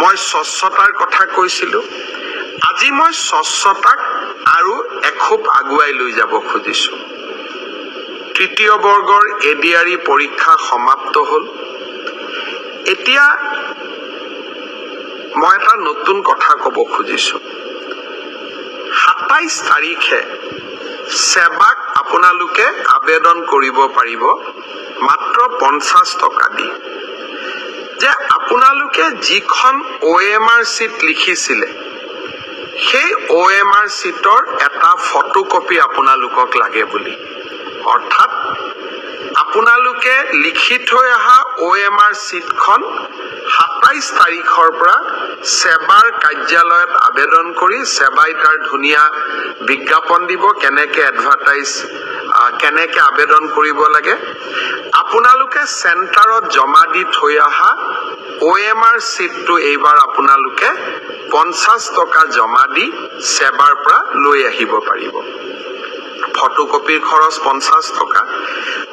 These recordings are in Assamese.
মই স্বচ্ছতাৰ কথা কৈছিলোঁ। আজি মই স্বচ্ছতাক আৰু এখোপ আগুৱাই লৈ যাব খুজিছোঁ। তৃতীয় বৰ্গৰ এডিআৰই পৰীক্ষা সমাপ্ত হ'ল। এতিয়া মই এটা নতুন কথা ক'ব খুজিছোঁ। 27 তাৰিখে সেৱাক আপোনালোকে আবেদন কৰিব পাৰিব মাত্ৰ 50 টকা দি, যে আপোনালোকে যিখন অ'এমআৰ চিট লিখিছিলে সেই অ'এমআৰ চিটৰ এটা ফটোকপি আপোনালোকক লাগে বুলি। অৰ্থাৎ আপোনালোকে লিখি থৈ অহা অ'এমআৰ চিটখন 27 তাৰিখৰ পৰা সেৱাৰ কাৰ্যালয়ত আবেদন কৰি সেৱাই তাৰ ধুনীয়া বিজ্ঞাপন দিব, কেনেকে এডভাৰটাইজ, কেনেকে আবেদন কৰিব লাগে। আপোনালোকে চেণ্টাৰত জমা দি থৈ অহা অ'এমআৰ চিটটো এইবাৰ আপোনালোকে 50 টকা জমা দি সেৱাৰ পৰা লৈ আহিব পাৰিব। ফটোকপিৰ খৰচ 50 টকা।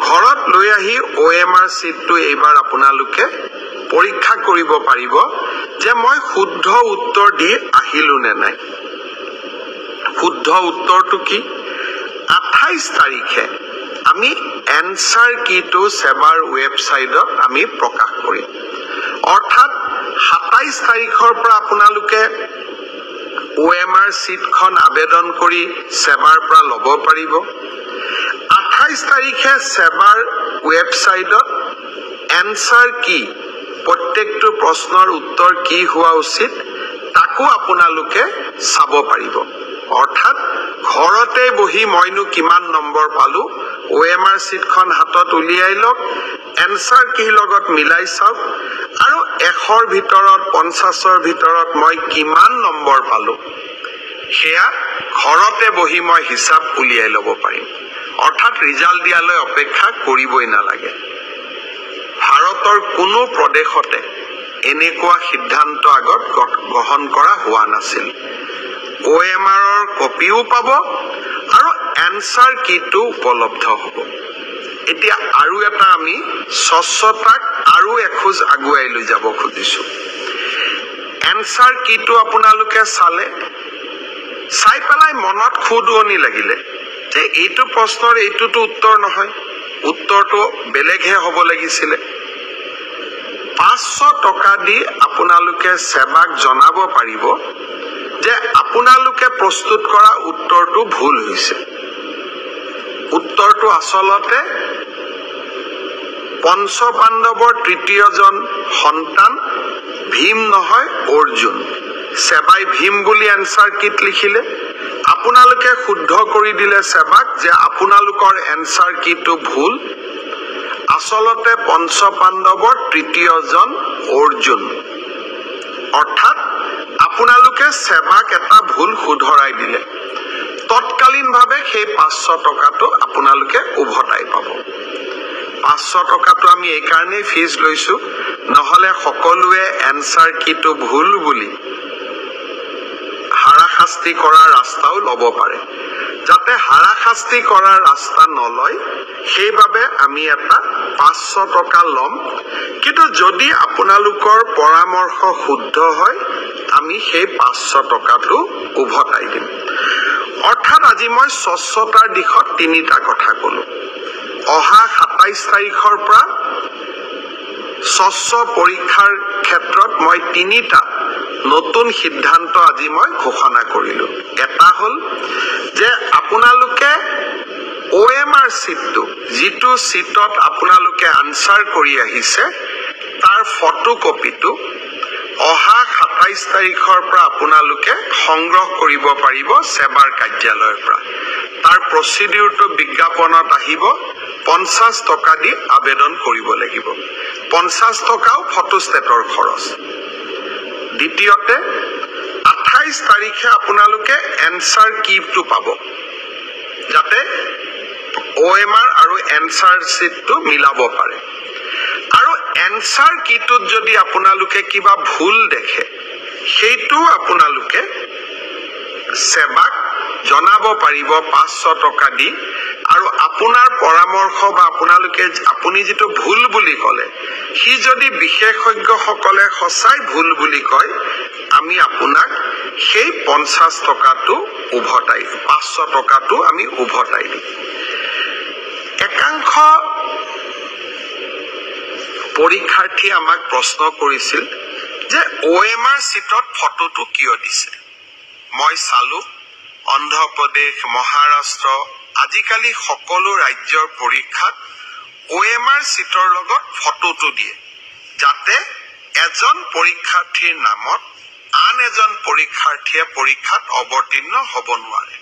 ঘৰত লৈ আহি অ'এমআৰ চিটটো এইবাৰ আপোনালোকে পৰীক্ষা কৰিব পাৰিব যে মই শুদ্ধ উত্তৰ দি আহিলো নে নাই। শুদ্ধ উত্তৰটো কি? 28 তাৰিখে আমি এনচাৰ কিটো সেৱাৰ ৱেবছাইটত আমি প্ৰকাশ কৰিম। অৰ্থাৎ 27 তাৰিখৰ পৰা আপোনালোকে অ'এমআৰ চিটখন আবেদন কৰি সেৱাৰ পৰা ল'ব পাৰিব। 28 তাৰিখে সেৱাৰ ৱেবছাইটত এনচাৰ কি, প্ৰত্যেকটো প্ৰশ্নৰ উত্তৰ কি হোৱা উচিত তাকো আপোনালোকে চাব পাৰিব। অৰ্থাৎ ঘৰতে বহি মইনো কিমান নম্বৰ পালো, অ'এমআৰ চিটখন হাতত উলিয়াই লওক, এনচাৰ কিৰ লগত মিলাই চাওক আৰু 100ৰ ভিতৰত 50ৰ ভিতৰত মই কিমান নম্বৰ পালো সেয়া ঘৰতে বহি মই হিচাপ উলিয়াই ল'ব পাৰিম। অৰ্থাৎ ৰিজাল্ট দিয়ালৈ অপেক্ষা কৰিবই নালাগে। ভাৰতৰ কোনো প্ৰদেশতে এনেকুৱা সিদ্ধান্ত আগত গ্ৰহণ কৰা হোৱা নাছিল। অ'এমআৰৰ কপিও পাব আৰু এনচাৰ কিটো উপলব্ধ হ'ব। এতিয়া আৰু এটা আমি স্বচ্ছতাক আৰু এখোজ আগুৱাই লৈ যাব খুজিছো। এনচাৰ কিটো আপোনালোকে চালে, চাই পেলাই মনত খুদুৱনি লাগিলে যে এইটো প্ৰশ্নৰ এইটোতো উত্তৰ নহয়, উত্তৰটো বেলেগহে হ'ব লাগিছিলে। 500 টকা দি আপোনালোকে সেৱাক জনাব পাৰিব যে আপোনালোকে প্ৰস্তুত কৰা উত্তৰটো ভুল হৈছে। উত্তৰটো আচলতে পঞ্চপাণ্ডৱৰ তৃতীয়জন সন্তান ভীম নহয়, অৰ্জুন। সেৱাই ভীম বুলি এনচাৰ কিট লিখিলে, আপোনালোকে শুদ্ধ কৰি দিলে সেৱাক যে আপোনালোকৰ এনচাৰ কিটো ভুল, আচলতে পঞ্চপাণ্ডৱৰ তৃতীয়জন অৰ্জুন। অৰ্থাৎ আপোনালোকে সেৱাক এটা ভুল শুধৰাই দিলে, তৎকালীনভাৱে সেই 500 টকাটো আপোনালোকে উভতাই পাব। 500 টকাটো আমি এইকাৰণেই ফিজ লৈছো, নহ'লে সকলোৱে এনচাৰ কিটো ভুল বুলি হাৰাশাস্তি কৰাৰ ৰাস্তাও ল'ব পাৰে। যাতে হাৰাশাস্তি কৰাৰ ৰাস্তা নলয় সেইবাবে আমি এটা 500 টকা ল'ম। কিন্তু যদি আপোনালোকৰ পৰামৰ্শ শুদ্ধ হয় আমি সেই 500 টকাটো উভতাই দিম। অৰ্থাৎ আজি মই স্বচ্ছতাৰ দিশত তিনিটা কথা ক'লো। অহা 27 তাৰিখৰ পৰা স্বচ্ছ পৰীক্ষাৰ ক্ষেত্ৰত মই তিনিটা নতুন সিদ্ধান্ত আজি মই ঘোষণা কৰিলো। এটা হ'ল যে আপোনালোকে অ'এমআৰ চিটটো, যিটো চিটত আপোনালোকে আনচাৰ কৰি আহিছে তাৰ ফটোকপিটো অহা 27 তাৰিখৰ পৰা আপোনালোকে সংগ্ৰহ কৰিব পাৰিব সেৱাৰ কাৰ্যালয়ৰ পৰা। তাৰ প্ৰচিডিউৰটো বিজ্ঞাপনত আহিব। 50 টকা দি আবেদন কৰিব লাগিব। 50 টকাও ফটোষ্টেটৰ খৰচ। দ্বিতীয়তে 28 তাৰিখে আপোনালোকে এনচাৰ কিটো পাব, যাতে অ'এমআৰ আৰু এনচাৰ চিটটো মিলাব পাৰে। আৰু এনচাৰ কিটোত যদি আপোনালোকে কিবা ভুল দেখে সেইটো আপোনালোকে সেৱাক জনাব পাৰিব 500 টকা দি আৰু আপোনাৰ পৰামৰ্শ বা আপোনালোকে আপুনি যিটো ভুল বুলি ক'লে, সি যদি বিশেষজ্ঞসকলে সঁচাই ভুল বুলি কয়, আমি আপোনাক সেই 50 টকাটো উভতাই, 500 টকাটো আমি উভতাই দিম। একাংশ পৰীক্ষাৰ্থীয়ে আমাক প্ৰশ্ন কৰিছিল যে অ' এম আৰ চিটত ফটোটো কিয় দিছে। মই চালো, অন্ধ্ৰপ্ৰদেশ, মহাৰাষ্ট্ৰ, আজিকালি সকলো ৰাজ্যৰ পৰীক্ষাত অ' এম আৰ চিটৰ লগত ফটোটো দিয়ে, যাতে এজন পৰীক্ষাৰ্থীৰ নামত আন এজন পৰীক্ষাৰ্থীয়ে পৰীক্ষাত অৱতীৰ্ণ হ'ব নোৱাৰে।